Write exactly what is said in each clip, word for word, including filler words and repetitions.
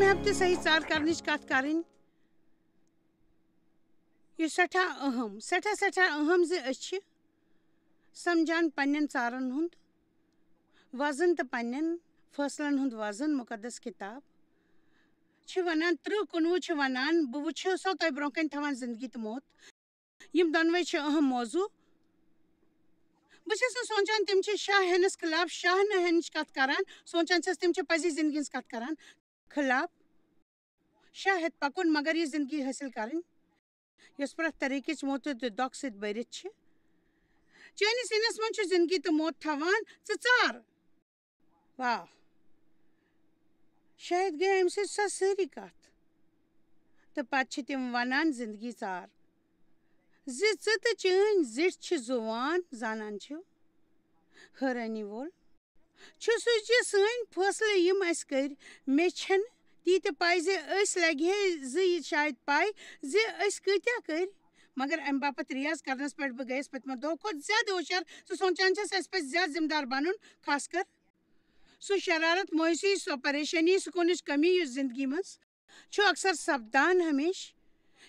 ہیٚکہِ صحیح ژار کرنٕچ کتھ کرٕنۍ۔ یہِ چھُ سٮ۪ٹھاہ اہم، سٮ۪ٹھاہ، سٮ۪ٹھاہ اہم زِ أسۍ چھِ سمجھان پننٮ۪ن ژارن ہُنٛد وزن تہٕ پننٮ۪ن فٲصلن ہُنٛد وزن۔ مُقدس کِتاب چھِ ونان، ترٕٛہ کُنوُہ چھِ ونان، بہٕ وٕچھو سو تۄہہِ برونٛہہ کنہِ تھاوان زندگی تہٕ موت۔ یِم دۄنوَے چھِ اہم موضوع۔ بہٕ چھَس نہٕ سونٛچان تِم چھِ شاہ ہٮ۪نَس خلاف، شاہ نہٕ ہٮ۪نٕچ کَتھ کَران، سونٛچان چھَس تِم چھِ پَزی زِندگی ہٕنٛز کَتھ کَران۔ خلاف شاہ ہٮ۪تھ پَکُن، مگر یہِ زِندگی حٲصِل کَرٕنۍ، یۄس پرٛٮ۪تھ طریٖقٕچ موتہٕ تہٕ دۄکھ سۭتۍ بٔرِتھ چھِ۔ چٲنِس سِنِس منٛز چھُ زِندگی تہٕ موت تھاوان، ژٕ ژار۔ واہ! شاید گٔے اَمہِ سۭتۍ سۄ سٲری کَتھ۔ تہٕ پَتہٕ چھِ تِم وَنان زِندگی ژار زِ ژٕ تہٕ چٲنۍ زِٹھۍ چھِ زُوان، زانان چھِو۔ حٲرٲنی وول چھُ سُہ زِ سٲنۍ فٲصلہٕ یِم اَسہِ کٔرۍ، مےٚ چھَنہٕ تی تہِ پَے زِ أسۍ لَگہِ ہے زِ یہِ شاید پَے زِ أسۍ کۭتیٛاہ کٔرۍ۔ مگر اَمہِ باپتھ ریاض کرنَس پٮ۪ٹھ بہٕ گٔیَس پٔتمہِ دۄہ کھۄتہٕ زیادٕ ہوشیار۔ سُہ سونٛچان چھَس اَسہِ پَزِ زیادٕ ذمہٕ دار بَنُن، خاص کر سُہ شرارت، مایوسی، سۄ پریشٲنی، سکوٗنٕچ کمی، یُس زندگی منٛز چھُ اکثر سپدان ہمیشہٕ۔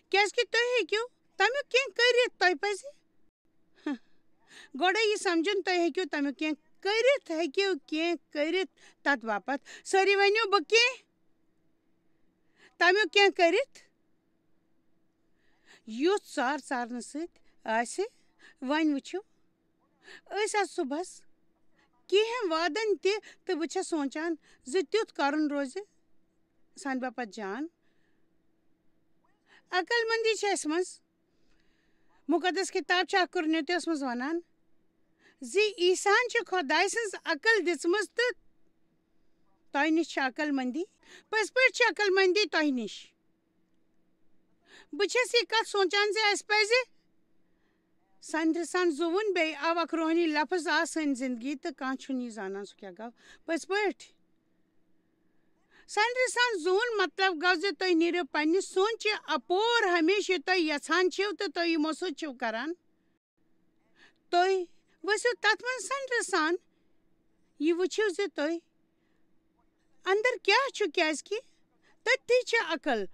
کیٛازِکہِ تُہۍ ہیٚکِو تَمیُک کینٛہہ کٔرِتھ، تۄہہِ پَزِ گۄڈَے یہِ سمجھُن، تُہۍ ہیٚکِو تَمیُک کینٛہہ کٔرِتھ، ہیٚکِو کینٛہہ کٔرِتھ تَتھ باپتھ۔ سٲری ؤنِو، بہٕ کینٛہہ۔ تَمیُک کینٛہہ کٔرِتھ، یُتھ ژار ژارنہٕ سۭتۍ آسہِ۔ وۄنۍ وٕچھِو، أسۍ آسہٕ صُبحَس کینٛہہ وعدَن تہِ، تہٕ بہٕ چھَس سونٛچان زِ تیُتھ کَرُن روزِ سانہِ باپتھ جان۔ عقل مندی چھِ اَسہِ منٛز۔ مُقدس کِتاب چھِ اَکھ کُرنِتیَس منٛز وَنان زِ عیسیٰ ہَن چھِ خۄداے سٕنٛز عقل دِژمٕژ تہٕ تۄہہِ نِش چھِ عقل مندی۔ پٔزۍ پٲٹھۍ چھِ عقل مندی تۄہہِ نِش۔ بہٕ چھَس یہِ کَتھ سونٛچان زِ اَسہِ پَزِ سَنرِ سان زُوُن، بیٚیہِ آو اَکھ روحٲنی لفظ آ سٲنۍ زندگی، تہٕ کانٛہہ چھُنہٕ یہِ زانان سُہ کیٛاہ گوٚو۔ پٔزۍ پٲٹھۍ، سَنرِ سان زُوُن مطلب گوٚو زِ تُہۍ نیٖرِو پنٛنہِ سونٛچہِ اَپور ہمیشہِ یہِ تُہۍ یَژھان چھِو تہٕ تُہۍ یِمو سۭتۍ چھِو کَران۔ تُہۍ ؤسِو تَتھ منٛز سَنرِ سان۔ یہِ وٕچھِو زِ تُہۍ اندر کیٛاہ چھُ، کیٛازِکہِ تٔتھی چھِ عقل۔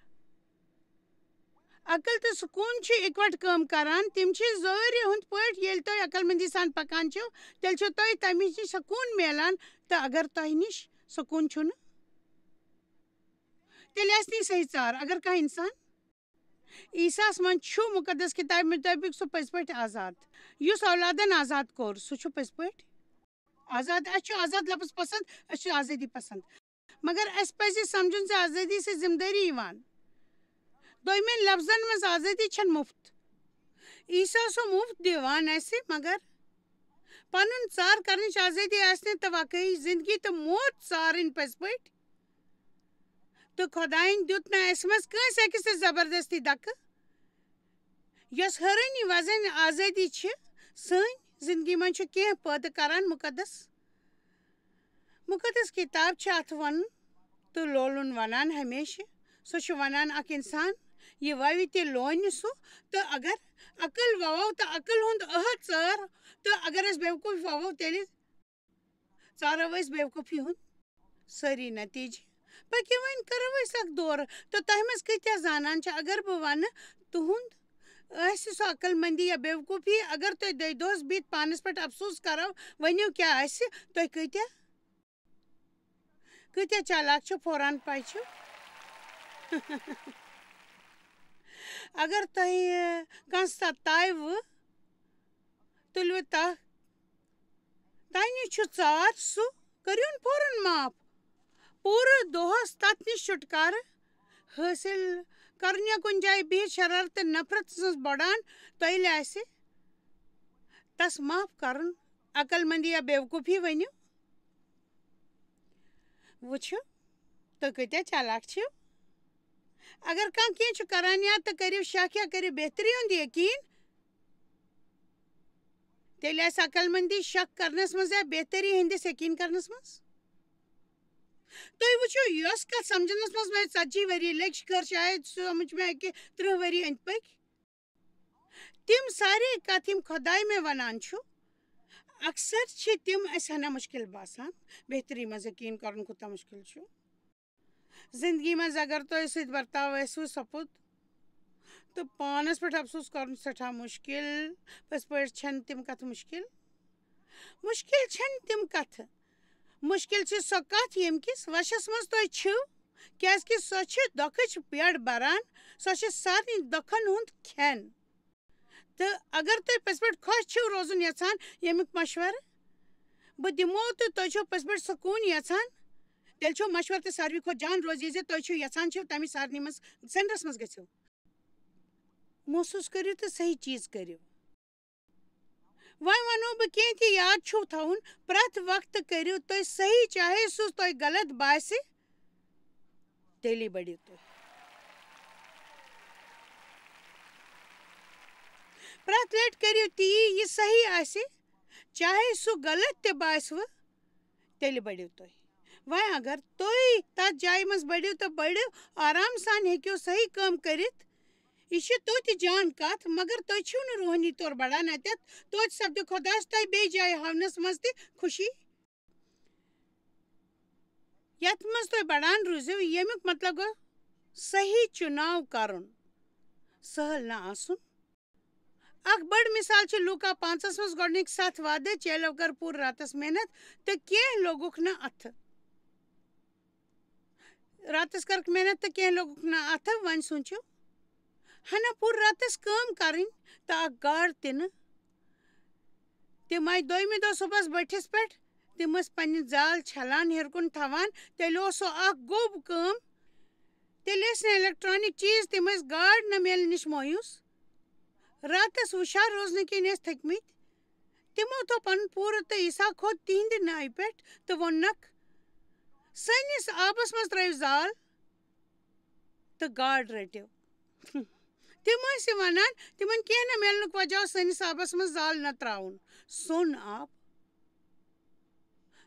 عقل تہٕ سکوٗن چھِ اِکوَٹہٕ کٲم کران۔ تِم چھِ زٲرِ ہُنٛد پٲٹھۍ۔ ییٚلہِ تُہۍ عقل مندی سان پکان چھِو، تیٚلہِ چھُ تۄہہِ تَمہِ نِش سکوٗن میلان۔ تہٕ اگر تۄہہِ نِش سکوٗن چھُنہٕ، تیٚلہِ آسہِ نہٕ یہِ صحیح ژار۔ اگر کانٛہہ اِنسان عیسیٰ ہَس منٛز چھُ، مُقدس کِتابہِ مُطٲبِق سُہ پٔزۍ پٲٹھۍ آزاد۔ یُس اولادن آزاد کوٚر، سُہ چھُ پٔزۍ پٲٹھۍ آزاد۔ اَسہِ چھُ آزاد لفظ پسنٛد، أسۍ چھِ آزٲدی پسنٛد۔ مگر اَسہِ پَزِ یہِ سمجھُن زِ آزٲدی سۭتۍ ذمہٕ دٲری یِوان۔ دوٚیمٮ۪ن لفظن منٛز آزٲدی چھَنہٕ مُفت۔ عیسیٰ اوس مُفت دِوان اَسہِ، مگر پنُن ژار کرنٕچ آزٲدی آسہِ نہٕ، تہٕ واقعی زندگی تہٕ موت ژارٕنۍ پٔزۍ پٲٹھۍ۔ تہٕ خۄدایَن دیُت نہٕ اَسہِ منٛز کٲنٛسہِ أکِس تہِ زبردستی دَکہٕ۔ یۄس حٲرٲنی وزن آزٲدی چھِ، سٲنۍ زندگی منٛز چھُ کینٛہہ پٲدٕ کران مُقدس۔ مُقدس کِتاب چھِ اَتھ وَنُن تہٕ لولُن وَنان ہمیشہِ۔ سُہ چھُ وَنان، اَکھ اِنسان یہِ وَوِ تہِ لونہِ سُہ، تہٕ اگر عقل وَوو تہٕ عقل ہُنٛد عہد ژٲر، تہٕ اگر أسۍ بیوقوٗف وَوو، تیٚلہِ ژارو أسۍ بیوقوٗفی ہُنٛد سٲری نتیٖجہٕ۔ پٔکِو وۄنۍ کرو أسۍ اکھ دورٕ تہٕ تۄہہِ منٛز کۭتیٛاہ زانان چھِ، اگر بہٕ وَنہٕ تُہُنٛد آسہِ سُہ عقل مندی یا بیوقوٗفی، اگر تُہۍ دۄیہِ دۄہَس بِہِتھ پانَس پٮ۪ٹھ افسوٗس کرو، ؤنِو کیٛاہ آسہِ، تُہۍ کۭتیٛاہ، کۭتیٛاہ چالاک چھِو، فوراً پَے چھِو۔ اگر تۄہہِ کانٛہہ ستایوٕ، تُلِو تَتھ، تۄہہِ نِش چھُ ژار، سُہ کٔرِوُن فوراً معاف۔ پوٗرٕ دۄہَس تَتھ نِش چھُٹکارٕ حٲصِل کَرُن یا کُنہِ جایہِ بِہِتھ شرارت تہٕ نفرت سٕنٛز بڑان تۄہہِ آسہِ تَس معاف کَرُن۔ عقل مندی یا بیوقوٗفی ؤنِو۔ وٕچھِو، تُہۍ کۭتیٛاہ چالاک چھِو۔ اگر کانٛہہ کینٛہہ چھُ کران یا تہٕ کٔرِو شک یا کٔرِو بہتری ہُنٛد یقیٖن، تیٚلہِ آسہِ عقل مندی شک کرنس منٛز یا بہتری ہٕنٛدِس یقیٖن کرنس منٛز۔ تُہۍ وٕچھِو، یۄس کتھ سمجھنس منٛز مےٚ ژتجی ؤری لٔگۍ، چھِ خٲر شاید سمجھ مےٚ اکہِ ترٕٛہ ؤری أنٛدۍ پٔکۍ۔ تِم سارے کتھ یِم خۄداے مےٚ ونان چھُ، اکثر چھِ تِم اَسہِ ہنا مُشکل باسان۔ بہتری منٛز یقیٖن کرُن کوٗتاہ مُشکل چھُ۔ زندگی منٛز اگر تۄہہِ سۭتۍ برتاو آسِوٕ سپُد تہٕ پانَس پٮ۪ٹھ افسوٗس کَرُن سٮ۪ٹھاہ مُشکِل۔ پٔزۍ پٲٹھۍ چھَنہٕ تِم کَتھٕ مُشکِل۔ مُشکِل چھَنہٕ تِم کَتھٕ۔ مُشکِل چھِ سۄ کَتھ، ییٚمہِ کِس وَشَس منٛز تُہۍ چھِو، کیٛازِکہِ سۄ چھِ دۄکھٕچ پیڑ بَران، سۄ چھِ سارنٕے دۄکھَن ہُنٛد کھٮ۪ن۔ تہٕ اگر تُہۍ پٔزۍ پٲٹھۍ خۄش چھِو روزُن یَژھان، ییٚمیُک مَشوَرٕ بہٕ دِمو تہٕ تُہۍ چھِو پٔزۍ پٲٹھۍ سکوٗن یَژھان، تیٚلہِ چھُو مَشوَرٕ تہِ ساروی کھۄتہٕ جان روزِ زِ تُہۍ چھِو یَژھان چھِو تَمہِ سارنٕے منٛز سٮ۪نٹرَس منٛز گٔژھِو۔ محسوٗس کٔرِو تہٕ صحیح چیٖز کٔرِو۔ وۄنۍ وَنو بہٕ کینٛہہ تہِ یاد چھُو تھاوُن، پرٛٮ۪تھ وقتہٕ کٔرِو تُہۍ صحیح، چاہے سُہ تۄہہِ غلط باسہِ، تیٚلی بٔڑِو تُہۍ۔ پرٛٮ۪تھ لَٹہِ کٔرِو تی یہِ صحیح آسہِ، چاہے سُہ غلط تہِ باسِوٕ، تیٚلہِ بٔڑِو تُہۍ۔ وۄنۍ اگر تُہۍ تَتھ جایہِ منٛز بٔڑِو تہٕ بٔڑِو، آرام سان ہیٚکِو صحیح کٲم کٔرِتھ۔ یہِ چھِ توتہِ جان کَتھ، مگر تُہۍ چھِو نہٕ روحٲنی طور بَڑان اَتٮ۪تھ۔ توتہِ سَپدِ خۄدایَس تۄہہِ بیٚیہِ جایہِ ہاونَس منٛز تہِ خوشی۔ یَتھ منٛز تُہۍ بَڑان روٗزِو، ییٚمیُک مطلب گوٚو صحیح چُناو کَرُن، سہل نہٕ آسُن۔ اکھ بٔڑ مثال چھِ لوٗکا پانٛژَس منٛز گۄڈٕنِکۍ ستھ وعدٕ، چیلو کٔر پوٗرٕ راتَس محنت تہٕ کینٛہہ لوٚگُکھ نہٕ اَتھٕ۔ راتَس کٔرٕکھ محنت تہٕ کینٛہہ لوٚگُکھ نہٕ اَتھٕ۔ وۄنۍ سوٗنٛچِو، ہنا پوٗرٕ راتَس کٲم کَرٕنۍ تہٕ اَکھ گاڈ تِنہٕ۔ تِم آیہِ دوٚیمہِ دۄہ صُبحَس بٔٹھِس پٮ۪ٹھ۔ تِم ٲسۍ پنٕنہِ زال چھَلان، ہیٚرِ کُن تھاوان۔ تیٚلہِ اوس سُہ اَکھ گوٚب کٲم۔ تیٚلہِ ٲسۍ نہٕ electronic چیٖز، تِم ٲسۍ گاڈ نہ میلنٕچ مایوٗس۔ راتَس وُشار روزنہٕ کِنۍ ٲسۍ تھٔکمٕتۍ۔ تِمو تھوٚو پَنُن پوٗرٕ تہٕ عیسیٰ کھوٚت تِہنٛدِ ناوِ پٮ۪ٹھ تہٕ ووٚننَکھ، "سٲنِس آبَس منٛز ترٲیِو زال تہٕ گاڈ رٔٹِو۔" تِم ٲسۍ وَنان، تِمَن کینٛہہ نہ میلنُک وجہ اوس سٲنِس آبَس منٛز زال نہ ترٛاوُن۔ سوٚن آب۔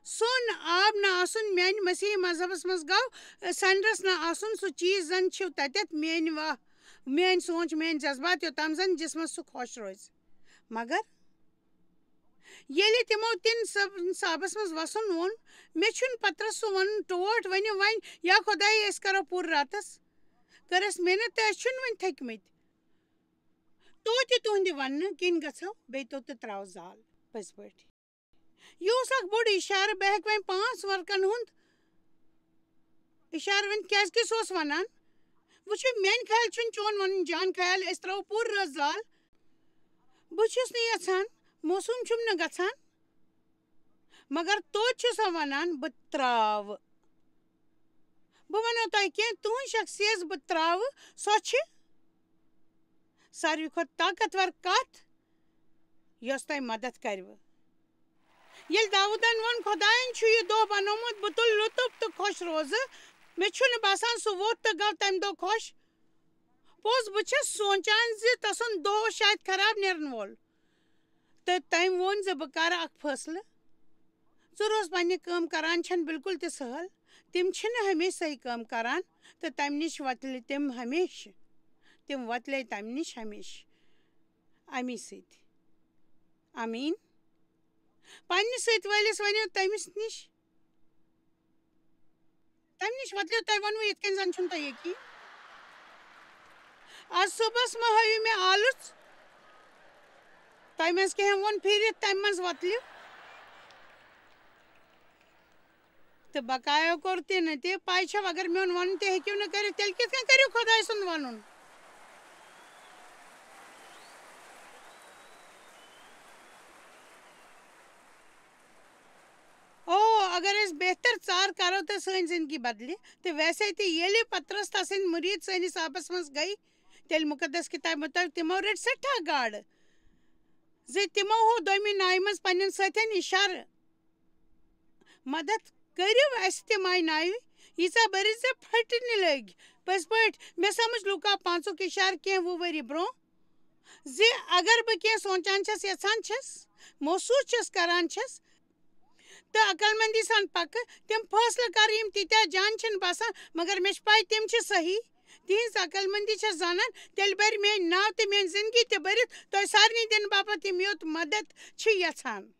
سوٚن آب نہ آسُن میانہِ مسیحی مذہبس منٛز گوٚو، ٲ، سنڈرس نہ آسُن سُہ چیٖز زن چھُ تتٮ۪تھ میٲنۍ واہ، میٲنۍ سونٛچ، میٲنۍ جذبات، یوٚتام زن جسمس سُہ خۄش روزِ۔ مگر ییٚلہِ تِمو تِن صٲب-، صابس منٛز وسُن ووٚن، مےٚ چھُنہٕ پترس سُہ وَنُن ٹوٹھ، ؤنِو وۄنۍ، یا خۄدایہِ، أسۍ کرو پوٗرٕ راتس، کٔر اَسہِ محنت تہٕ أسۍ چھِنہٕ وۄنۍ تھٔکمٕتۍ۔ توتہِ تُہنٛدِ وننہٕ کِنۍ گژھو بیٚیہِ توٚت تہٕ ترٛاو زال۔ پٔزۍ پٲٹھۍ۔ یہِ اوس اکھ بوٚڑ اِشارٕ، بہٕ ہٮ۪کہٕ وۄنۍ پانٛژھ ورقن ہُنٛد اِشارٕ ؤنِتھ، کیٛازِ کہِ سُہ اوس وَنان، وٕچھِو، میٛانہِ خیال چھُنہٕ چون وَنُن جان خیال، أسۍ ترٛاوو پوٗرٕ رٲژ زال۔ بہٕ چھُس نہٕ یَژھان، موسوٗم چھُم نہٕ گژھان، مگر توتہِ چھُ سۄ وَنان، بہٕ ترٛاوٕ۔ بہٕ وَنو تۄہہِ کینٛہہ، تُہٕنٛز شخصیت بہٕ ترٛاوٕ، سۄ چھِ ساروی کھۄتہٕ طاقتور کتھ، یۄس تۄہہِ مدد کرِوٕ۔ ییٚلہِ داوودن ووٚن، "خۄدایَن چھُ یہِ دۄہ بنوومُت، بہٕ تُلہٕ لطف تہٕ خۄش روزٕ، مےٚ چھُنہٕ باسان سُہ ووت تہٕ گوٚو تَمہِ دۄہ خۄش۔" پوٚز، بہٕ چھَس سونٛچان زِ تَسُنٛد دۄہ اوس شاید خراب نیرَن وول۔ تہٕ تٔمۍ ووٚن زِ بہٕ کرٕ اکھ فٲصلہٕ۔ ژٕ روز پننہِ کٲم کران، چھَنہٕ بالکل تہِ سہل۔ تِم چھِنہٕ ہمیشہِ صحیح کٲم کران تہٕ تَمہِ نِش وۄتلہِ تِم ہمیشہِ۔ تِم وۄتلے تَمہِ نِش ہمیشہِ۔ اَمی سۭتۍ۔ آمیٖن۔ پننہِ سۭتۍ وٲلِس ؤنِو تٔمِس نِش۔ تَمہِ نِش وۄتلِو، تۄہہِ ووٚنوُ یِتھ کٔنۍ زَن چھُنہٕ تۄہہِ یقیٖن۔ آز صُبحَس مہ ہٲیِو مےٚ آلُژ۔ تۄہہِ منٛز کینٛہہ ووٚن پھیٖرِتھ، تَمہِ منٛز وۄتلِو۔ تہٕ بقایا کوٚر تہِ نہٕ تہِ۔ پَے چھَو، اگر میون وَنُن تہِ ہیٚکِو نہٕ کٔرِتھ، تیٚلہِ کِتھ کٔنۍ کٔرِو خۄداے سُنٛد وَنُن؟ او، اگر أسۍ بہتر ژار کرو تہٕ سٲنۍ زندگی بدلہِ۔ تہٕ ویسے تہِ ییٚلہِ پطرس تسٕنٛدۍ مُریٖد سٲنِس آبس منٛز گٔے، تیٚلہِ مُقدس کِتابہِ مُطٲبِق تِمو رٔٹۍ سٮ۪ٹھاہ گاڈٕ زِ تِمو ہوو دوٚیمہِ نایہِ منٛز پننٮ۪ن سٲتھٮ۪ن اِشارٕ، "مدد کٔرِو اَسہِ تہِ مایہِ نایہِ، ییٖژاہ بٔرِتھ زِ پھٹنہِ لٔگۍ۔" پٔزۍ پٲٹھۍ، مےٚ سمجھ لوٗکا پانٛژُک اِشارٕ کینٛہہ وُہ ؤری برٛونٛہہ۔ زِ اگر بہٕ کینٛہہ سونٛچان چھَس، یَژھان چھَس، محسوٗس چھَس کران چھَس، تہٕ عقل مندی سان پکہٕ، تِم فٲصلہٕ کرٕ، یِم تیٖتیٛاہ جان چھِنہٕ باسان، مگر مےٚ چھِ پَے تِم چھِ صحیح۔ تِہنٛز عقل مندی چھےٚ زانان، تیٚلہِ بَرِ میٛٲنۍ ناو تہٕ میٛٲنۍ زندگی تہِ بٔرِتھ تۄہہِ سارنٕے دِنہٕ باپتھ، یِم یوٚت مدد چھِ یَژھان۔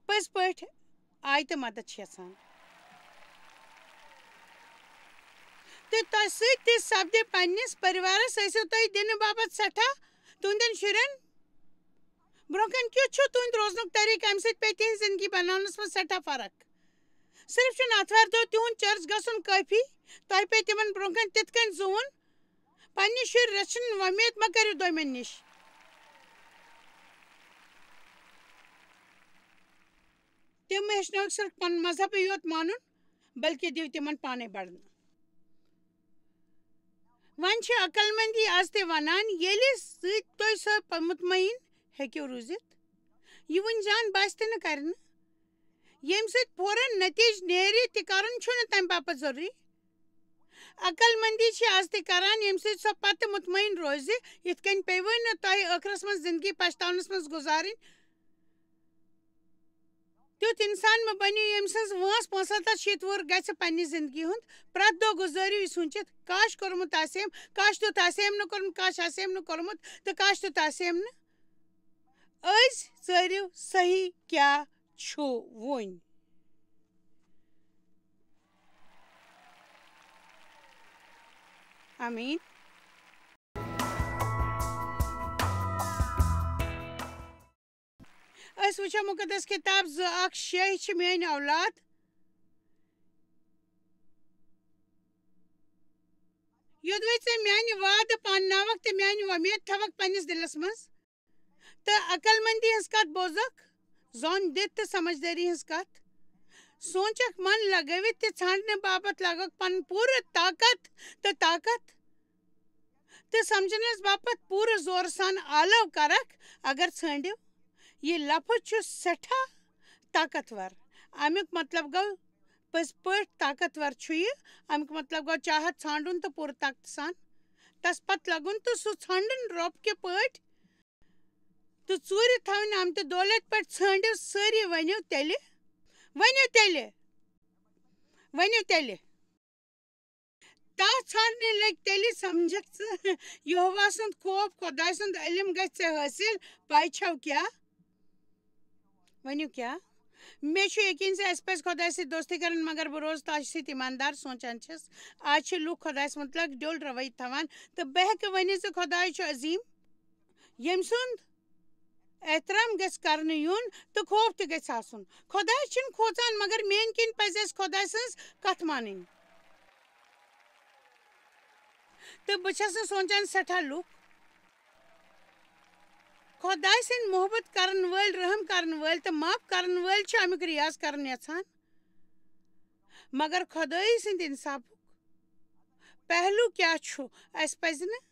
پٔزۍ پٲٹھۍ آیہِ تہٕ مدد چھِ یَژھان۔ تہٕ تۄہہِ سۭتۍ تہِ سپدِ پننِس پٔرِوارس۔ ٲسِو تُہۍ دِنہٕ باپتھ سٮ۪ٹھاہ تُہنٛدٮ۪ن شُرٮ۪ن برٛونٛہہ کَنہِ۔ کیُتھ چھُ تُہنٛد روزنُک طریٖقہٕ؟ اَمہِ سۭتۍ پیٚیہِ تِہنٛز زندگی بناونس منٛز سٮ۪ٹھاہ فرق۔ صرف چھُنہٕ آتھوارِ دۄہ تِہُنٛد چرچ گژھُن کٲفی، تۄہہِ پیٚیہِ تِمن برٛونٛہہ کَنہِ تِتھ کٔنۍ زُوُن۔ پننہِ شُرۍ رٔچھِنۍ وۄمید مہ کٔرِو دوٚیمٮ۪ن نِش۔ تِم ہیٚچھنٲوِکھ صرف پنُن مذہبٕے یوت مانُن، بلکہِ دِیِو تِمن پانے بڑنہٕ۔ وۄنۍ چھِ عقل مندی از تہِ ونان، ییٚلہِ سۭتۍ تُہۍ سۄ پ-، مطمئن ہیٚکِو روٗزِتھ، یہِ وُنہِ زان باسہِ تہِ نہٕ کرِ نہٕ، ییٚمہِ سۭتۍ فوراً نتیٖجہٕ نیرِ تہِ کرُن چھُنہٕ تمہِ باپتھ ضروٗری۔ عقل مندی چھِ از تہِ کران، ییٚمہِ سۭتۍ سۄ پتہٕ مطمئن روزِ، یِتھ کٔنۍ پیٚوٕ نہٕ تۄہہِ ٲخرس منٛز زندگی پچھتاونس منٛز گُزارٕنۍ۔ تیُتھ انسان مہ بٔنِو، ییٚمۍ سٕنٛز وٲنٛس پانٛژھ ہتھ تہٕ شیٖتھ وُہُر گژھِ پننہِ زندگی ہُنٛد۔ پرٛٮ۪تھ دۄہ گُزٲرِو یہِ سوٗنٛچِتھ، کاش کوٚرمُت آسہِ أمۍ، کاش تیُتھ آسہِ أمۍ نہٕ کوٚرمُت، کاش آسہِ أمۍ نہٕ کوٚرمُت تہٕ کاش تیُتھ آسہِ أمۍ نہٕ۔ أزۍ ژٲرِو صحیح کیٛاہ چھُ وُنہِ۔ آمیٖن۔ أسۍ وٕچھو مُقدس کِتاب زٕ اکھ شےٚ چھِ میٲنۍ اولاد۔ یوٚدوَے ژےٚ میانہِ وعدٕ پانناوکھ تہٕ میانہِ وۄمید تھاوکھ پننِس دِلس منٛز، تہٕ عقل مندی ہٕنٛز کتھ بوزکھ، زۄن دِتھ تہٕ سمجھدٲری ہٕنٛز کتھ۔ سونچکھ من لگٲوِتھ تہٕ ژھانڈنہٕ باپتھ لاگکھ پنُن پوٗرٕ طاقت تہٕ طاقت۔ تہٕ سمجھنس باپتھ پوٗرٕ زورٕ سان آلو کرکھ، اگر ژھٲنڈِو۔ یہِ لفظ چھُ سٮ۪ٹھاہ طاقتور۔ امیُک مطلب گوٚو، پٔزۍ پٲٹھۍ طاقتور چھُ یہِ۔ امیُک مطلب گوٚو، چاہت ژھانڈُن تہٕ پوٗرٕ طاقتہٕ سان تس پتہٕ لگُن تہٕ سُہ ژھانڈُن رۄب کہِ پٲٹھۍ تہٕ ژوٗرِ تھاونہٕ آمتہِ دولت پٮ۪ٹھ ژھٲنڈِو سٲری۔ ؤنِو تیٚلہِ، ؤنِو تیٚلہِ، ؤنِو تیٚلہِ۔ تَتھ ژھانٛڈنہِ لٔگۍ تیٚلہِ سمجھکھ ژٕ، یہوہ سُنٛد خوف، خۄداے سُنٛد علم گژھِ ژےٚ حٲصِل۔ پَے چھَو کیٛاہ؟ ؤنِو کیٛاہ؟ مےٚ چھُ یقیٖن زِ اَسہِ پَزِ خۄداے سۭتۍ دوستی کَرٕنۍ، مگر بہٕ روزٕ تۄہہِ سۭتۍ ایٖماندار سونٛچان چھَس۔ آز چھِ لُکھ خۄدایَس مُتعلق ڈیوٚل رویہِ تھاوان، تہٕ بہٕ ہٮ۪کہٕ ؤنِتھ زِ خۄداے چھُ عظیٖم، ییٚمۍ سُنٛد احترام گژھِ کرنہٕ یُن تہٕ خوف تہِ گژھِ آسُن۔ خۄداے چھِنہٕ کھوژان، مگر میٛانہِ کِنۍ پَزِ اَسہِ خۄداے سٕنٛز کَتھ مانٕنۍ۔ تہٕ بہٕ چھَس نہٕ سونٛچان سٮ۪ٹھاہ لُکھ۔ خۄداے سٕنٛدۍ محبت کرن وٲلۍ، رحم کرن وٲلۍ تہٕ معاف کرن وٲلۍ چھِ اَمیُک ریاض کرُن یَژھان۔ مگر خۄدٲیی سٕنٛدِ اِنصافُک پہلو کیٛاہ چھُ؟ اَسہِ پَزِ نہٕ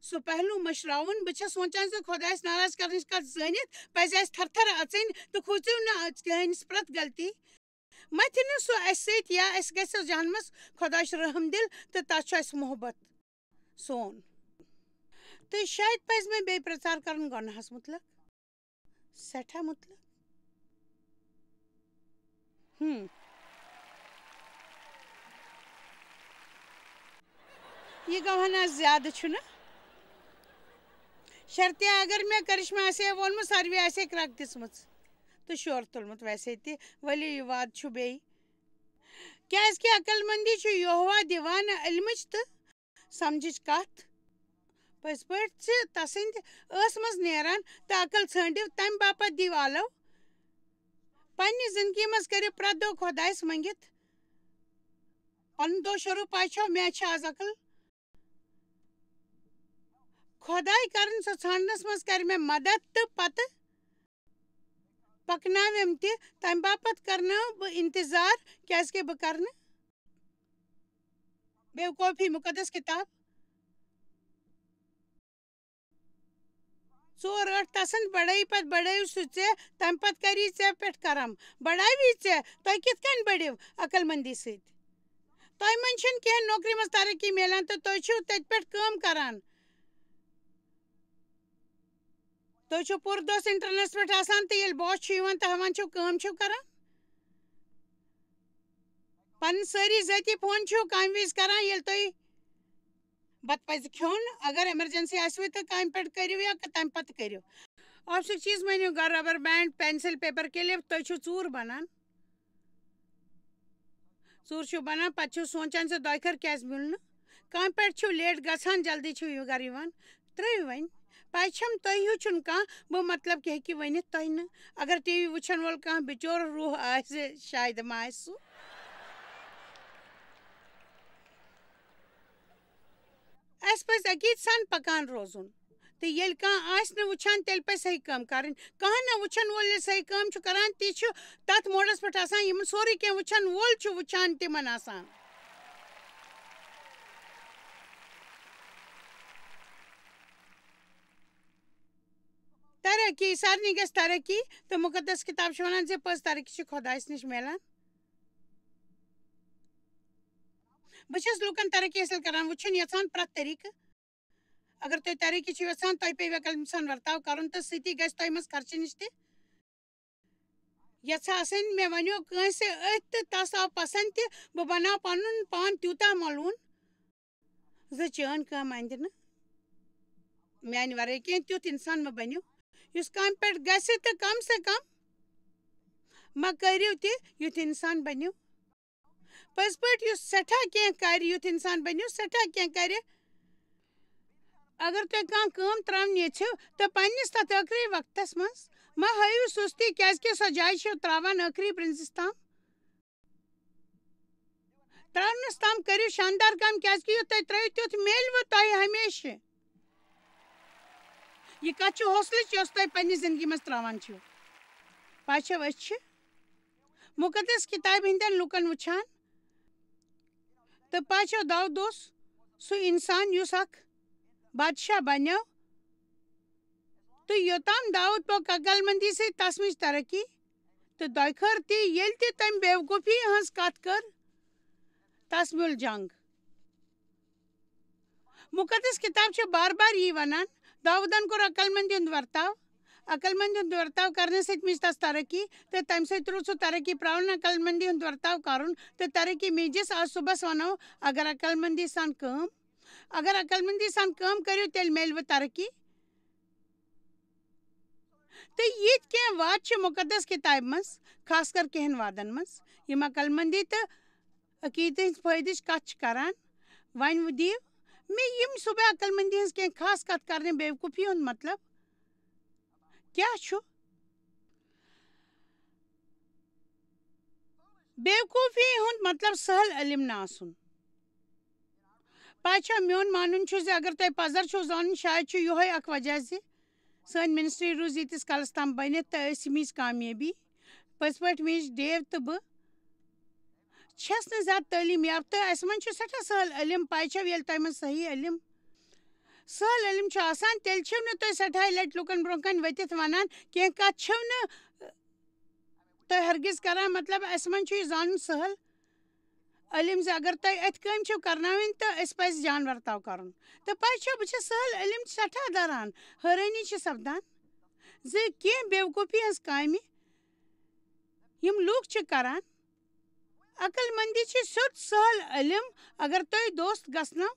سُہ پہلو مٔشراوُن۔ بہٕ چھَس سونٛچان زِ خۄدایَس ناراض کرنٕچ کتھ زٲنِتھ پَزِ اَسہِ تھر تھر اَژٕنۍ تہٕ کھوٗژِو نہٕ اَژ-، چٲنِس پرٛٮ۪تھ غلطی مَتھِ نہٕ سُہ اَسہِ سۭتۍ یا اَسہِ گژھِ جہنمَس۔ خۄداے چھُ رحم دِل تہٕ تَس چھُ اَسہِ محبت سون۔ تہٕ شاید پَزِ مےٚ بیٚیہِ پرٛچار کَرُن گۄناہَس مُتعلق۔ سٮ۪ٹھاہ مُتلق۔ ہم۔ یہِ گوٚو ہنا زیادٕ، چھُنہٕ؟ شرطیہ اگر مےٚ کرشمہ آسہِ ہے ووٚنمُت، ساروی آسہِ ہے کرٛکھ دِژمٕژ تہٕ شور تُلمُت ویسے تہِ۔ ؤلِو، یہِ وعدٕ چھُ بیٚیہِ۔ کیٛازِکہِ عقل مندی چھُ یہوہ دِوان علمٕچ تہٕ سمجھٕچ کتھ۔ پٔزۍ پٲٹھۍ چھِ تسٕنٛدِ ٲس منٛز نیران تہٕ عقل ژھٲنٛڈِو، تمہِ باپتھ دِیِو آلو۔ پننہِ زندگی منٛز کٔرِو پرٛٮ۪تھ دۄہ خۄدایس مٔنٛگِتھ۔ پنُن دۄہ شروٗع پاے چھو، مےٚ چھِ آز عقل۔ خۄداے کرن سۄ ژھانٛڈنس منٛز کرِ مےٚ مدد تہٕ پتہٕ پکناوٮ۪م تہِ، تمہِ باپتھ کرناو بہٕ انتظار، کیازکہِ بہٕ کرنہٕ بیوقوفی۔ مُقدس کِتاب ژور ٲٹھ، تسٕنٛد بڑٲیی پتہٕ بڑٲوِ سُہ ژےٚ، تمہِ پتہٕ کری ژےٚ پٮ۪ٹھ کرم۔ بڑاوی ژےٚ، تۄہہِ کِتھ کٔنۍ بڑِو عقل مندی سۭتۍ؟ تۄہہِ منٛز چھَنہٕ کینٛہہ نوکری منٛز ترقی میلان تہٕ تُہۍ چھِو تٔتھۍ پٮ۪ٹھ کٲم کران۔ تُہۍ چھِو پوٗرٕ دۄہس انٹرنیٹس پٮ۪ٹھ آسان تہٕ ییٚلہِ باس چھُ یِوان تہٕ ہٮ۪وان چھِو کٲم چھِو کران۔ پنٕنۍ سٲری ذٲتی فون چھِو کامہِ وِزِ کران، ییٚلہِ تۄہہِ بتہٕ پزِ کھیوٚن۔ اگر ایمرجنسی آسِوٕ تہٕ کامہِ پٮ۪ٹھ کٔرِو یا تمہِ پتہٕ کٔرِو۔ آفسُک چیٖز مٲنِو، گھر، rubber band, pencil, paper, clip, تُہۍ چھِو ژوٗر بنان۔ تُر چھُو بَنان، پَتہٕ چھُو سونٛچان زِ دۄیہِ خٲر کیٛازِ میوٗل نہٕ؟ کامہِ پٮ۪ٹھ چھِو لیٹ گژھان، جلدی چھِو یہِ گَرٕ یِوان۔ ترٛٲیِو وۄنۍ۔ پَزِ چھَم تۄہہِ ہیوٗ چھُنہٕ کانٛہہ، بہٕ مطلب کہِ ہیٚکہِ ؤنِتھ تۄہہِ نہٕ۔ اگر ٹی وی وٕچھَن وول کانٛہہ بِچور روح آسہِ، شاید ما آسہِ سُہ۔ اَسہِ پَزِ عقیٖد سان پَکان روزُن۔ تہٕ ییٚلہِ کانٛہہ آسہِ نہٕ وٕچھان، تیٚلہِ پَزِ صحیح کٲم کَرٕنۍ۔ کانٛہہ نہٕ وٕچھَن وول ییٚلہِ صحیح کٲم چھُ کَران، تہِ چھُ تَتھ موڈَس پٮ۪ٹھ آسان، یِمَن سورُے کینٛہہ وٕچھَن وول چھُ وٕچھان تِمَن آسان۔ ترقی، سارنٕے گژھِ ترقی، تہٕ مُقدس کِتاب چھِ وَنان زِ پٔز ترقی چھِ خۄدایَس نِش میلان۔ بہٕ چھَس لوٗکَن ترقی حٲصِل کران وٕچھُن یَژھان پرٛٮ۪تھ طریٖقہٕ۔ اگر تُہۍ ترقی چھِو یَژھان، تۄہہِ پیٚیہِ عقل سان ورتاو کَرُن تہٕ سۭتی گژھِ تۄہہِ منٛز خرچہٕ نِش تہِ یَژھان آسٕنۍ۔ مےٚ وَنیو کٲنٛسہِ أتھۍ تہٕ تَس آو پَسنٛد تہِ، بہٕ بَناو پَنُن پان تیوٗتاہ مَلوٗن زِ چٲنۍ کٲم اَندِ نہٕ میٛانہِ وَرٲے کینٛہہ۔ تیُتھ اِنسان مہ بٔنِو یُس کامہِ پٮ۪ٹھ گژھِ تہٕ کم سے کم مہ کٔرِو تہِ، یُتھ اِنسان بٔنِو۔ پٔزۍ پٲٹھۍ یُس سٮ۪ٹھاہ کینٛہہ کَرِ، یُتھ اِنسان بٔنِو سٮ۪ٹھاہ کینٛہہ کَرِ۔ اگر تُہۍ کانٛہہ کٲم ترٛاوٕنۍ یژھِو تہٕ پنٛنِس تَتھ ٲخری وقتَس منٛز مہ ہٲیِو سُستی، کیٛازِکہِ سۄ جاے چھِ ترٛاوان ٲخری برٛنزِس تام۔ ترٛاونَس تام کٔرِو شاندار کٲم، کیٛازِکہِ یُتھ تُہۍ ترٛٲیِو، تیُتھ میلوٕ تۄہہِ ہمیشہِ۔ یہِ کَتھ چھِ حوصلٕچ، یۄس تۄہہِ پنٛنہِ زِندگی منٛز ترٛاوان چھِو۔ پَتہٕ چھَو أسۍ چھِ مُقدس کِتابہِ ہٕنٛدٮ۪ن لُکَن وٕچھان، تہٕ پَتہٕ چھَو داوود اوس سُہ اِنسان، یُس اَکھ بادشاہ بَنیو۔ تہٕ یوٚتام داوود پوٚک عقل مندی سۭتۍ تَس مِج ترقی، تہٕ دۄیہِ خٲر تہِ، ییٚلہِ تہِ تٔمۍ بیوقوٗفی ہٕنٛز کَتھ کٔر، تَس میوٗل جنٛگ۔ مُقدس کِتاب چھِ بار بار یی وَنان، داوودن کوٚر عقل مندی ہُنٛد ورتاو۔ عقل مندی ہُنٛد ورتاو کرنہٕ سۭتۍ مِج تَس ترقی، تہٕ تَمہِ سۭتۍ روٗد سُہ ترقی پرٛاوُن عقل مندی ہُنٛد ورتاو کَرُن۔ تہٕ ترقی میٖجِس آز صُبحَس وَنو، اگر عقل مندی سان کٲم، اگر عقل مندی سان کٲم کٔرِو، تیٚلہِ میلوٕ ترقی۔ تہٕ یِتھۍ کینٛہہ وعدٕ چھِ مُقدس کِتابہِ منٛز، خاص کر کینٛہَن وعدن منٛز، یِم عقل مندی تہٕ عقیٖدٕ ہٕنٛز فٲیدٕچ کَتھ چھِ کران۔ وۄنۍ دِیِو مےٚ یِم صُبح عقل مندی ہٕنٛز کینٛہہ خاص کَتھ کرنہٕ، بیوقوٗفی ہُنٛد مطلب کیٛاہ چھُ؟ بیوقوٗفی ہُنٛد مطلب سہل علم نہٕ آسُن۔ پَزِ چھا میون مانُن چھُ زِ اگر تۄہہِ پَزر چھُو زانُن، شاید چھُ یِہوٚے اَکھ وجہ زِ سٲنۍ ministry روٗز ییٖتِس کالَس تام بٔنِتھ تہٕ أسۍ مِج کامیٲبی۔ پٔزۍ پٲٹھۍ مِج ڈیو تہٕ بہٕ چھَس نہٕ زیادٕ تعلیٖم یافتہٕ، اَسہِ منٛز چھُ سٮ۪ٹھاہ سہل علم، پَے چھَو ییٚلہِ تۄہہِ منٛز صحیح علم، سہل علم چھُ آسان، تیٚلہِ چھِو نہٕ تُہۍ سٮ۪ٹھاہہِ لَٹہِ لُکَن برٛونٛہہ کَنہِ ؤتھِتھ وَنان کینٛہہ کَتھ، چھِو نہٕ تُہۍ ہرگِز کَران۔ مطلب، اَسہِ منٛز چھُ یہِ زانُن سہل علم زِ اگر تۄہہِ اَتھِ کٲم چھِو کَرناوٕنۍ تہٕ اَسہِ پَزِ جان ورتاو کَرُن۔ تہٕ پَے چھَو، بہٕ چھَس سہل علم سٮ۪ٹھاہ دَران، حٲرٲنی چھِ سَپدان زِ کینٛہہ بیوقوٗفی ہٕنٛز کامہِ یِم لوٗکھ چھِ کَران، عقل مندی چھِ سیوٚد سہل علم۔ اگر تُہۍ دوست گژھنو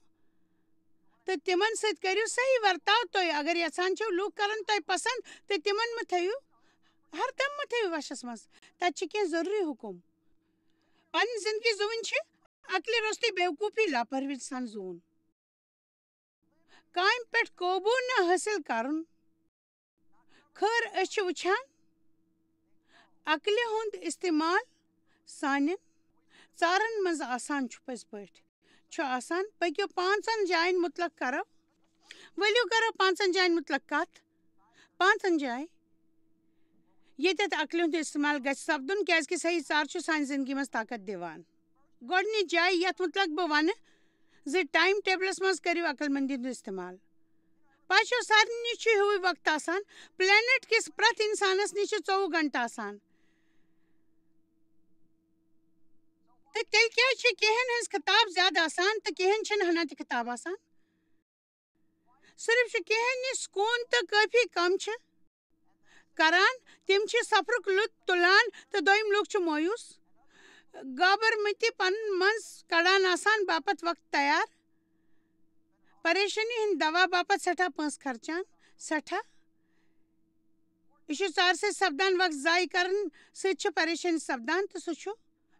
تہٕ تِمن سۭتۍ کٔرِو صحیح ورتاو، تُہۍ اگر یژھان چھِو لوٗکھ کرن تۄہہِ پسند تہٕ تِمن مہ تھٲیِو ہردم مہ تھٲیِو وشس منٛز۔ تتہِ چھِ کینٛہہ ضروٗری حُکم۔ پنٕنۍ زندگی زُوٕنۍ چھِ عقلہِ روٚستُے بیوقوٗفی لاپرواہی سان زُوُن۔ کامہِ پٮ۪ٹھ قوبوٗ نہٕ حٲصِل کرُن۔ خٲر، أسۍ چھِ وٕچھان، عقلہِ ہُنٛد استعمال سانٮ۪ن ژارن منٛز آسان چھُ پٔزۍ پٲٹھۍ۔ چھُ آسان، پٔکِو پانٛژن جاین مُتلق کرو۔ ؤلِو کرو پانٛژن جاین مُتلق کتھ۔ پانٛژن جاے، ییٚتٮ۪تھ عقلہِ ہُنٛد استعمال گژھِ سپدُن، کیازِ کہِ صحیح ژار چھُ سانہِ زندگی منٛز طاقت دِوان۔ گۄڈٕنِچ جاے یتھ مُتلق بہٕ ونہٕ زِ ٹایم ٹیبلس منٛز کٔرِو عقل مندی ہُنٛد استعمال۔ پَے چھو، سارنٕے نِش چھُ ہیوٗے وقت آسان۔ پلینٹ کِس پرٛٮ۪تھ اِنسانَس نِش چھِ ژوٚوُہ گھنٹہٕ آسان۔ تہٕ تیٚلہِ کیٛازِ چھِ کینٛہَن ہٕنٛز کِتاب زیادٕ آسان تہٕ کینٛہَن چھِنہٕ ہنا تہِ کِتاب آسان؟ صرف چھُ کینٛہَن نِش سکوٗن تہٕ کٲفی کم چھِ کران، تِم چھِ سفرُک لطف تُلان تہٕ دوٚیِم لوٗکھ چھِ مایوس، گابرمٕتۍ پنُن منٛز کڑان آسان باپتھ وقت تیار۔ پریشٲنی ہٕنٛدِ دوا باپتھ سٮ۪ٹھاہ پونٛسہٕ خرچان، سٮ۪ٹھاہ۔ یہِ چھُ ژارٕ سۭتۍ سپدان، وقت ضایع کرنہٕ سۭتۍ چھُ پریشٲنی سپدان تہٕ سُہ چھُ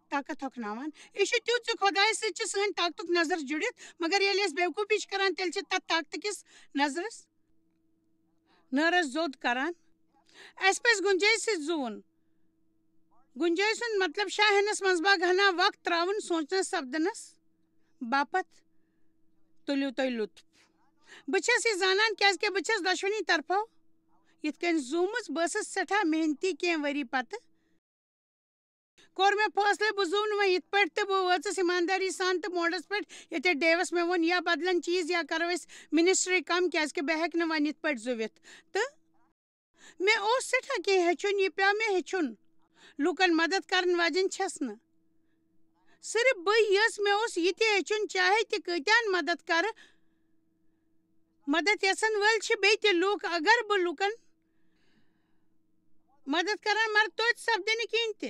طاقت ہۄکھناوان۔ یہِ چھُ تیُتھ زِ خۄدایَس سۭتۍ چھِ سٲنۍ طاقتُک نظر جُڑِتھ، مگر ییٚلہِ أسۍ بیوقوٗفی چھِ کران، تیٚلہِ چھِ تَتھ طاقتہٕ کِس نظرَس نٲرَس زوٚد کران۔ اَسہِ پَزِ گُنجٲیِش سۭتۍ زُوُن۔ گُنجٲیِش ہُنٛد مطلب چھُ ہٮ۪نَس منٛز باگ ہنا وقت ترٛاوُن سونٛچنَس سپدنَس باپتھ۔ تُلِو تُہۍ لُطف۔ بہٕ چھَس یہِ زانان کیٛازِکہِ بہٕ چھَس دۄشوٕنی طرفو یِتھ کٔنۍ زُومٕژ۔ بہٕ ٲسٕس سٮ۪ٹھاہ محنتی کینٛہہ ؤری پتہٕ۔ کوٚر مےٚ فٲصلہٕ، بہٕ زُو نہٕ وۄنۍ یِتھ پٲٹھۍ، تہٕ بہٕ وٲژٕس ایٖماندٲری سان تہٕ موڈَس پٮ۪ٹھ، ییٚتہِ ڈیوَس مےٚ ووٚن، یا بدلن چیٖز یا کرو أسۍ منسٹری کم، کیٛازِکہِ بہٕ ہٮ۪کہٕ نہٕ وۄنۍ یِتھ پٲٹھۍ زُوِتھ۔ تہٕ مےٚ اوس سٮ۪ٹھاہ کینٛہہ ہیٚچھُن، یہِ پیوٚو مےٚ ہیٚچھُن۔ لوٗکن مدد کرن واجٮ۪ن چھَس نہٕ۔ صرف بٕے یٲژ، مےٚ اوس یہِ تہِ ہیٚچھُن، چاہے تہِ کۭتیٛاہن مدد کرٕ۔ مدد یژھن وٲلۍ چھِ بیٚیہِ تہِ لوٗکھ، اگر بہٕ لوٗکن مدد کران، مگر توتہِ سپدِ نہٕ کِہیٖنۍ تہِ۔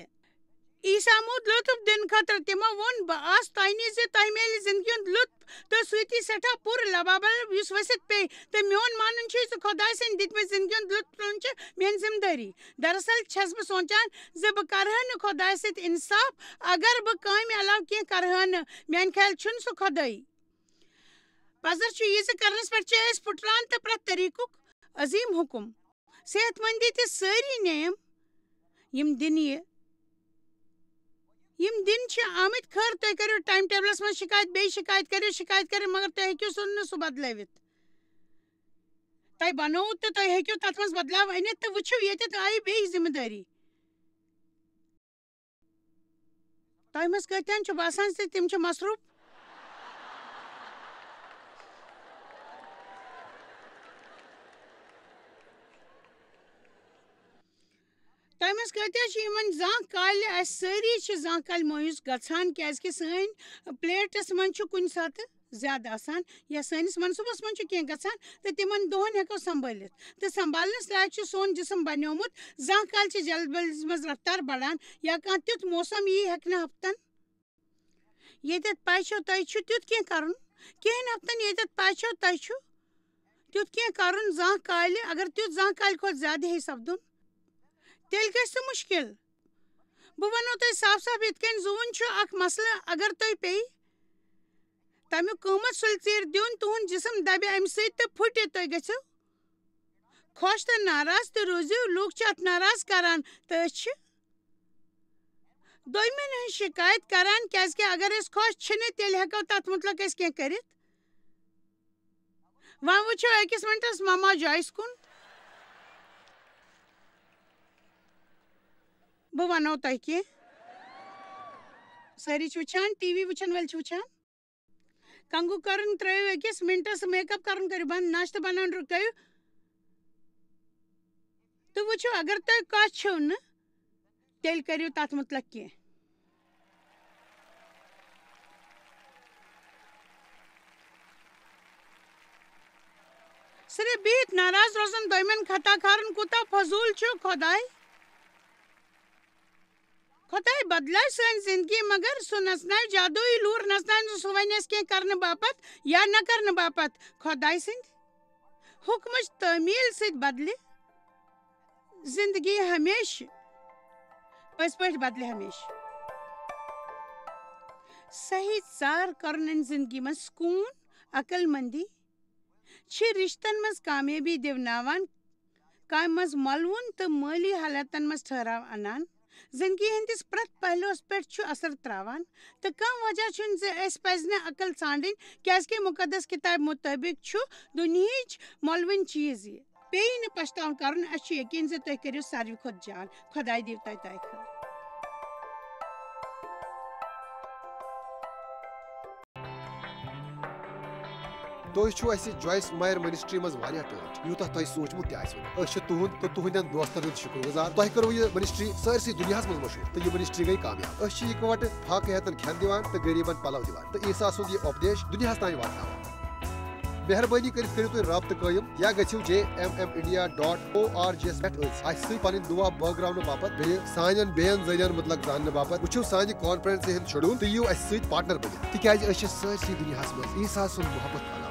عیسیٰ موٗد لطف دِنہٕ خٲطرٕ۔ تِمو ووٚن، "بہٕ آس تۄہہِ نِش زِ تۄہہِ میلہِ زِندگی ہُنٛد لطف تہٕ سۭتی سٮ۪ٹھاہ پوٗرٕ لبابل یُس ؤسِتھ پیٚیہِ۔" تہٕ میون مانُن چھُ زِ خۄداے سٕنٛدِ دِتمٕتۍ زِندگی ہُنٛد لطف تُلُن چھُ میٲنۍ ذمہٕ دٲری۔ دراصل چھَس بہٕ سونٛچان زِ بہٕ کرٕ ہا نہٕ خۄدایَس سۭتۍ انصاف اگر بہٕ کامہِ علاوٕ کینٛہہ کرٕ ہا نہٕ۔ میانہِ خیال چھُنہٕ سُہ خۄدٲیی۔ پزر چھُ یہِ زِ کرنس پٮ۪ٹھ چھِ أسۍ پھُٹران تہٕ پرٛٮ۪تھ طریٖقُک عظیٖم حُکم، صحت مندی تہٕ سٲری نعم یِم دِنہٕ یہِ، یِم دِنہٕ چھِ آمٕتۍ۔ خٲر، تُہۍ کٔرِو ٹایم ٹیبلس منٛز شِکایت، بیٚیہِ شِکایت کٔرِو، شِکایت کٔرِو، مگر تُہۍ ہیٚکِو سُہ نہٕ سُہ بدلٲوِتھ۔ تۄہہِ بنووُ تہٕ تُہۍ ہیٚکِو تتھ منٛز بدلاو أنِتھ تہٕ وٕچھِو ییٚتٮ۪تھ آیہِ بیٚیہِ ذمہٕ دٲری۔ تۄہہِ منٛز کۭتیٛاہن چھُ باسان زِ تِم چھِ مصروٗف؟ تۄہہِ منٛز کۭتیٛاہ چھِ یِمن زانٛہہ کالہِ، اَسہِ سٲری چھِ زانٛہہ کالہِ مایوٗس گژھان، کیٛازِکہِ سٲنۍ پلیٹس منٛز چھُ کُنہِ ساتہٕ زیادٕ آسان یا سٲنِس منصوٗبس منٛز چھُ کینٛہہ گژھان تہٕ تِمن دۄہن ہٮ۪کو سنبھٲلِتھ۔ تہٕ سنبھالنس لایق چھُ سون جسم بنیومُت۔ زانٛہہ کالہِ چھِ جلد بازی منٛز رفتار بڑان یا کانٛہہ تیُتھ موسم یی ہٮ۪کہِ نہٕ ہفتن ییٚتٮ۪تھ پَے چھو تۄہہِ چھُ تیُتھ کینٛہہ کَرُن، کینٛہَن ہفتَن ییٚتٮ۪تھ پَے چھو تۄہہِ چھُ تیُتھ کینٛہہ کَرُن زانٛہہ کالہِ، اگر تیُتھ زانٛہہ کالہِ کھۄتہٕ زیادٕ ہیٚیہِ سَپدُن، تیٚلہِ گژھِ سُہ مُشکِل۔ بہٕ وَنو تۄہہِ صاف صاف یِتھ کٔنۍ، زُوُن چھُ اَکھ مسلہٕ، اگر تۄہہِ پیٚیہِ تَمیُک قۭمَتھ سُلہِ ژیٖرۍ دیُن، تُہُنٛد جسم دَبہِ اَمہِ سۭتۍ تہٕ پھُٹہِ، تُہۍ گٔژھِو خۄش تہٕ ناراض تہٕ روٗزِو، لوٗکھ چھِ اَتھ ناراض کَران تہٕ أسۍ چھِ دوٚیمٮ۪ن ہٕنٛز شِکایت کران، کیٛازِکہِ اگر أسۍ خۄش چھِنہٕ، تیٚلہِ ہٮ۪کو تتھ مُتعلق أسۍ کینٛہہ کٔرِتھ۔ وۄنۍ وٕچھو أکِس مِنٹس مما جایس کُن۔ بہٕ ونو تۄہہِ کینٛہہ۔ سٲری چھِ وٕچھان، ٹی وی وٕچھن وٲلۍ چھِ وٕچھان۔ کنگو کرُن ترٲیِو أکِس مِنٹس، میک اپ کرُن کٔرِو بنٛد، ناشتہٕ بناوُن رُکٲیِو۔ تہٕ وٕچھِو، اگر تۄہہِ کانٛہہ چھِو نہٕ، تیٚلہِ کٔرِو تَتھ مُتعلق کینٛہہ۔ صرف بِہِتھ ناراض روزُن، دوٚیمٮ۪ن خطا کھارُن کوٗتاہ فضوٗل چھُ۔ خۄداے، خۄداے بدلٲو سٲنۍ زندگی، مگر سُہ نژناوِ جادوئی لوٗر، نژناوِ نہٕ سُہ وَنہِ اَسہِ کینٛہہ کرنہٕ باپتھ یا نہ کرنہٕ باپتھ۔ خۄداے سٕنٛدِ حُکمٕچ تعمیٖل سۭتۍ بدلہِ زندگی ہمیشہٕ، پٔزۍ پٲٹھۍ بدلہِ ہمیشہٕ۔ صحیح ژار کرُن اَمہِ زندگی منٛز سکوٗن، عقل مندی چھِ رشتن منٛز کامیٲبی دِوناوان، کامہِ منٛز مۄلوُن تہٕ مٲلی حالاتن منٛز ٹھہراو انان۔ زندگی ہٕنٛدِس پرٛٮ۪تھ پہلوس پٮ۪ٹھ چھُ اثر تراوان، تہٕ کانٛہہ وجہ چھُنہٕ زِ اَسہِ پزِ نہٕ عقل ژھانڈٕنۍ، کیازکہِ مُقدس کِتابہِ مُطٲبِق چھُ دُنیہٕچ مۄلوٕنۍ چیٖز یہِ۔ پیٚیہِ نہٕ پچھتاوُن کرُن، اَسہِ چھُ یقین زِ تُہۍ کٔرِو ساروی کھۄتہٕ جان۔ خۄداے دِیِو تۄہہِ تۄہہِ خٲر۔ تُہۍ چھِو اَسہِ جویس مایر منسٹری منٛز واریاہ ٹٲٹھۍ، یوٗتاہ تۄہہِ سوٗنٛچمُت تہِ آسِوٕ نہٕ۔ أسۍ چھِ تُہُنٛد تہٕ تُہٕنٛدٮ۪ن دوستن ہُنٛد شُکر گُزار۔ تۄہہِ کٔروٕ یہِ منسٹری سٲرسٕے دُنیاہَس منٛز مشہوٗر تہٕ یہِ منسٹری گٔے کامیاب۔ أسۍ چھِ یِکوَٹہٕ فاقہٕ ہیتن کھٮ۪ن دِوان تہٕ غریٖبن پلو دِوان تہٕ عیسیٰ سُنٛد یہِ اُپدیش دُنیاہَس تام واتناوان۔ مہربٲنی کٔرِتھ کٔرِو تُہۍ رابطہٕ قٲیِم یا گٔژھِو J M M India dot O R G یَس پٮ۪ٹھ أتھۍ اَسہِ سۭتۍ پنٕنۍ دُعا بٲگراونہٕ باپتھ، بیٚیہِ سانٮ۪ن بیٚین ذٔریعن مُتعلق زاننہٕ باپتھ۔ وٕچھِو سانہِ کانفرنسہِ ہُنٛد شیڈول تہٕ یِیِو اَسہِ سۭتۍ پارٹنر بٔنِتھ، تِکیازِ أسۍ چھِ سٲرسٕے دُنیاہَس منٛز عیسیٰ سُنٛد محبت پھٔہلاوان۔